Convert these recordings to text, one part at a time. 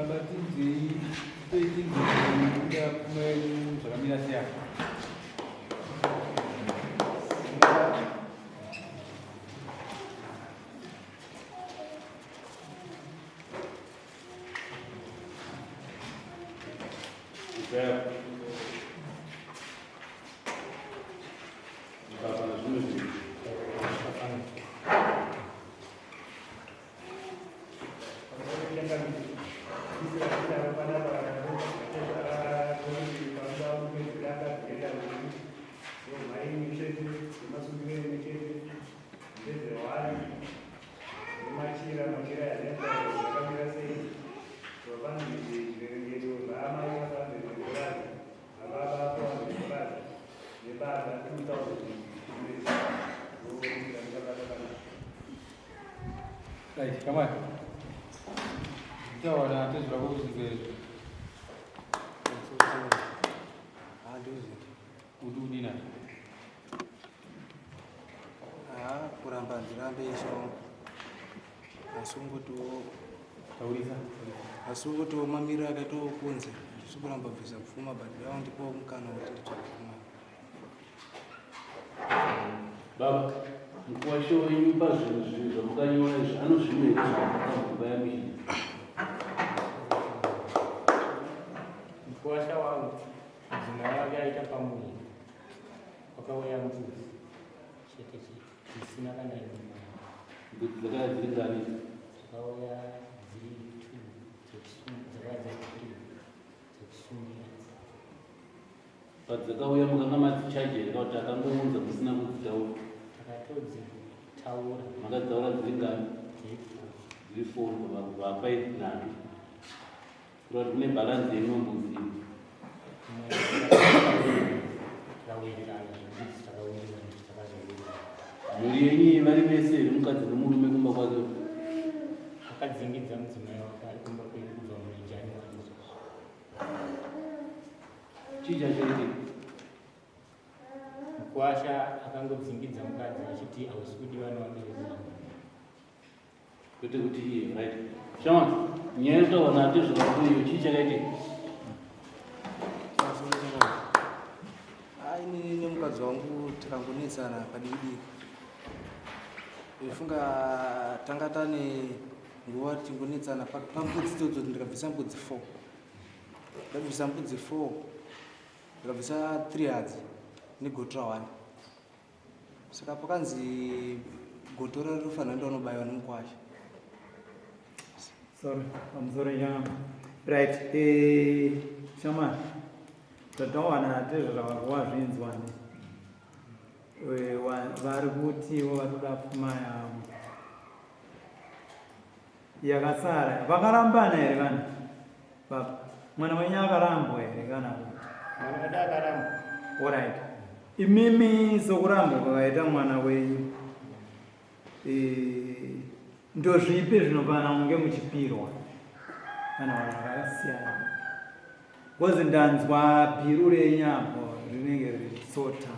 Baba tinzwei tinzwei kuda pfuma yenyu zvakamira sei apa? Right, come on. Taura tezvira kuzvizere. Kuti udina. Ah, kuramba ndirambe isho. Asi ungotiwo Taurisa. Asi ungotiwo mamiriro akaitawo kunze. Ndisi kuramba bvisa pfuma but dai wandipawo mukana wekuti nditsvake pfuma. Baba, mukuwasha wenyu pazvinhu zvinhu zvamukanyora izvi anozvimwe here zvakamuka yamuchida? Mukuwasha wangu mudzimai wake aita pamuviri wakauya mbudzi chete chete dzisina kana imwe mari. Mbudzi dzakauya dziri ngani? Dzakauya dziri two dzakauya dziri three dzekusungira. Padzakauya makanga madzichaja here kana kuti akangounza musina kudzitaura? Takatodzitaura. Makadzitaura dziri ngani? Dziri four. Dziri four kubva five nhatu. Kureva kuti kune balance yeimwe mbudzi iyi. Takawirirana zvekuti takawirirana takazowirirana. Mhuri yenyu iyi vari vese here mukadzi nemurume kumba kwake? Akadzingidza mudzimai wake ari kumba kwedu kubva muna January izvozvo. Chii chachoitika? Mukwasha akangodzingidza mukadzi achiti hausi kudiwa nevabereki vangu. Kwete kuti iye, right. Shama, nyaya yekutaura natezvara iyo chii chakaitika? Ah, ini nemukadzi wangu tikangonetsana padiki diki. Ndofunga tanga tane nguva tichingonetsana pambudzi idzodzo ndikabvisa mbudzi 4. Ndabvisa mbudzi 4 ndikabvisa 3 hadzi negotora 1. Saka pakanzi gotora rinofanira kuenda unobaiwa nemukwasha. Sorry, I'm sorry, yeah. Right, eh, Shama, tatawana tezvawazvinzwa ne. Eh, vari kutiwo vari kuda pfuma yavo. Yakasara vakarambana here vana baba mwana wenyu akarambwa here kana kuti Mwana wedu akarambwa. Alright. Imimi sokurambwa kwakaita mwana wenyu eh, ndozvipi zvinofanira kunge muchipirwa kana vanhu vakasiyana Because ndanzwa bhiru renyu apo rinenge richitsota.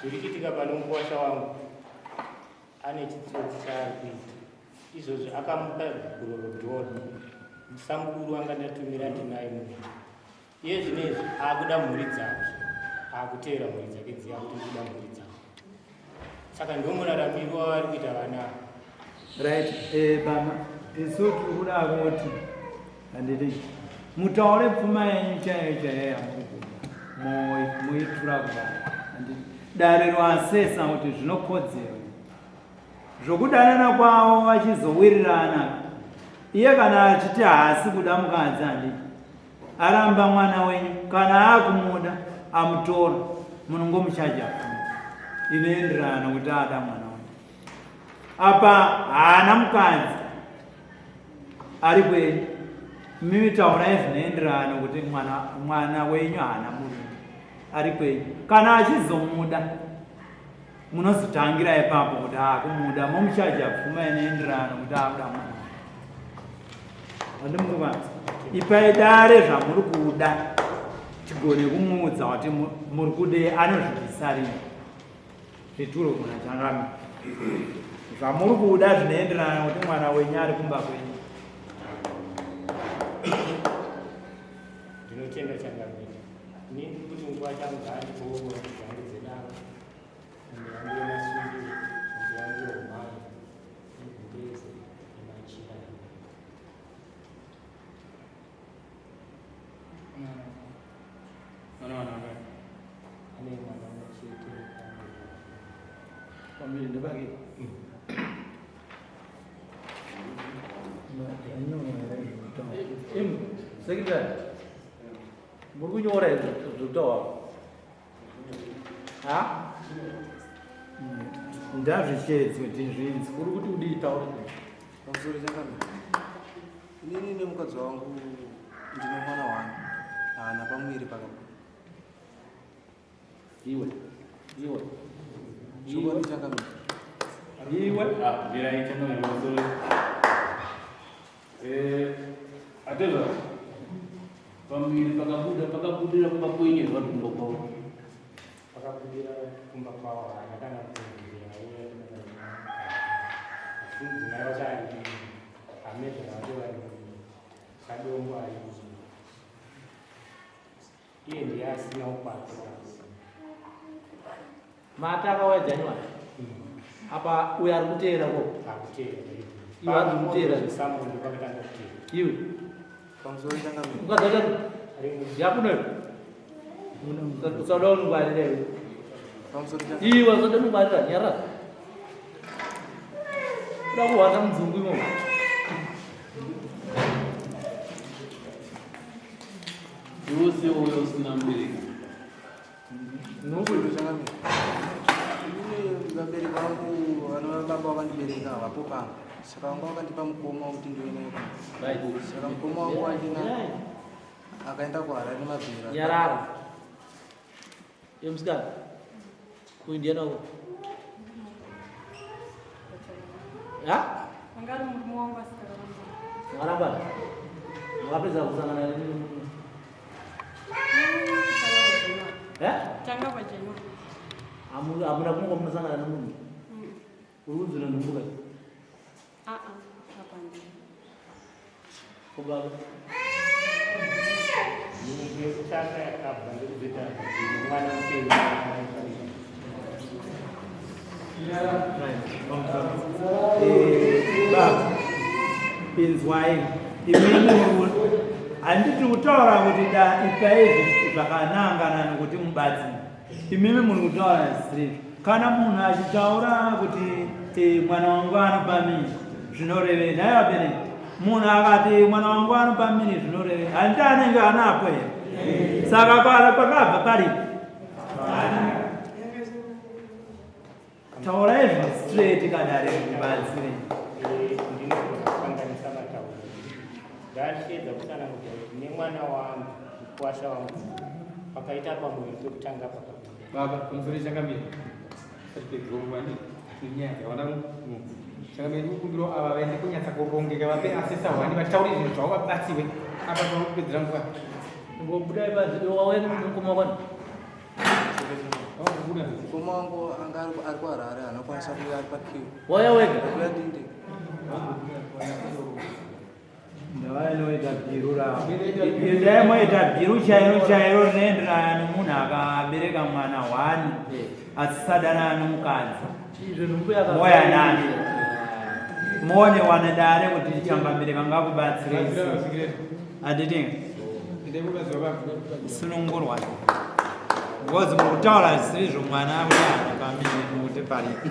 Zviri kuitika pano mukuwasha wangu ane chitsotsi chaari kuita izvozvi akamuka gororodhori samukuru anga ndatumira ndinaye munhu Iye zvino izvi akuda mhuri dzake, akuteera mhuri dzake dziya kuti ndikuda mhuri dzangu. Saka ndomuraramiro wavari kuita vana ava. Right, eh, baba, isu tiri kuda kuti handiti mutaure pfuma yenyu chaiyo chaiyo yamuri kuda moitura kudai handiti dare roasesa kuti zvinokodzero zvokudanana kwavo vachizowirirana iye kana achiti haasi kuda mukadzi handiti aramba mwana wenyu kana akumuda amutora munongomuchaja pfuma inoenderana nokuti ada mwana wenyu apa haana mukadzi ari kwenyu mimi taurai zvinoenderana nokuti mwana, mwana wenyu haana murume ari kwenyu kana achizomuda munozotangira ipapo kuti akumuda momuchaja pfuma inoenderana nokuti akuda mwana andimukuvanza ipai dare zvamuri kuda tigone kumuudza kuti muri kudei anozvibvisa rini zvituro kuna changami. Zvamuri kuda zvinoenderana nekuti mwana wenyu ari kumba kwenyu. Ndinotenda changamire. Ini ndiri kuti nguva changu ngaandipowo mombe dzangu dzedanga, mombe yangu yemasungiro, mombe yangu yehumai, negumbeze nemachira. Mwana wana wakati. Ane mwana umwe chete. Pamiri ndepake. Imi, secretary. Muri kunyora here zvekutaura? Ha? Ndazvichedzwe tizvinzi. Uri kuti udii taura? Pamusoro changamire. Inini nemukadzi wangu ndine mwana wani haana pamuviri pakabuda. Iwe. Iwe. Chokwadi changamire. Iwe. Ah, mirai changamire pamusoro. Eh, atezva. Pamuviri pakabuda pakabudira kumba kwenyu here vanhu kumba kwavo? Pakabudira kumba kwavo haana kana kumbobvira auya asi mudzimai wacho ari hamezvara vake vari kadombo ari iye ndiye asina ukwake. Mati akauya January. Apa uyo ari kuteera ko. Akuteera. Iwe ari kuteera. Samundi pakatanga kuteera. Iwe. Pamusoro changamire. Mukadzi wacho yakuno iwe. Usada unongwarira iwe. Pamusoro changamire. Iwe usada unongwarira nyarara. Kuda kuhwanda mudzungu imomo. Iwe uyo usina mubereki. Pamusoro changamire. Inini vabereki vangu vanova baba vakandibereka havapo pano. Saka vanga vakandipa mukoma wekuti ndiuye naye pano. Right. Saka mukoma wangu wachina akaenda kuHarare nemabhero. Nyarara. Iwe musikana. Uyu ndiani wako? Ha? Anga ari murume wangu asikaramba. Wakaramba? Wakapedza kusangana neni? Eh? Tanga paJanuary. Hamuna kumwe kwamunosangana nemunhu? Uri kunzi unonhumbuka? Ah ah, hapana. Kubaba. Nhumbu yekutanga yakabva ndekuzoita mwana mupenyu. Baba, inzwai imimi handiti kutaura kuti da ipai zvakanangana nekuti mubatsire. Imimi muri kutaura zvisiri. Kana munhu achitaura kuti mwana wangu anopa miri zvinorevei? Nhai vabereki, munhu akati mwana wangu anopa miri zvinorevei? Handiti anenge anapo here? Saka kana pakabva paripo taurai zviri straight kadare mubatsire. Ndinogona kukanganisa matauro. Ndasheedza kutsanangudza kuti nemwana wangu mukuwasha wangu pakaita pamuviri pekutanga pakabuda. Baba, pamusoro changamire. Tisati wani nenyaya dzakawanda mu. Changamire ndikukumbirawo ava vaende kunyatsa kurongeka vape asesa hwani vataure zvinhu zvavo vabatsiwe. Apa pakupedzera nguva. Ngobudai panze wauya nemukoma wako. Vakubuda. Mukoma wangu anga ari kuHarare anokwanisa kuuya ari pakiu. Wauya wega? Kuuya ndinde. Ndavainoita bhiru ravo. Endai moita bhiru chairo chairo rinoenderana nemunhu akabereka mwana hwani asisadanana nomukadzi. Izvo nhumbu yaka. Moyanana. Muone wane dare kuti changamire vangakubatsirei. Handiti Endai kubatsirwa baba. sunungurwa. Because muri kutaura zvisiri izvo mwana kuti haana pamiri nokuti paripo.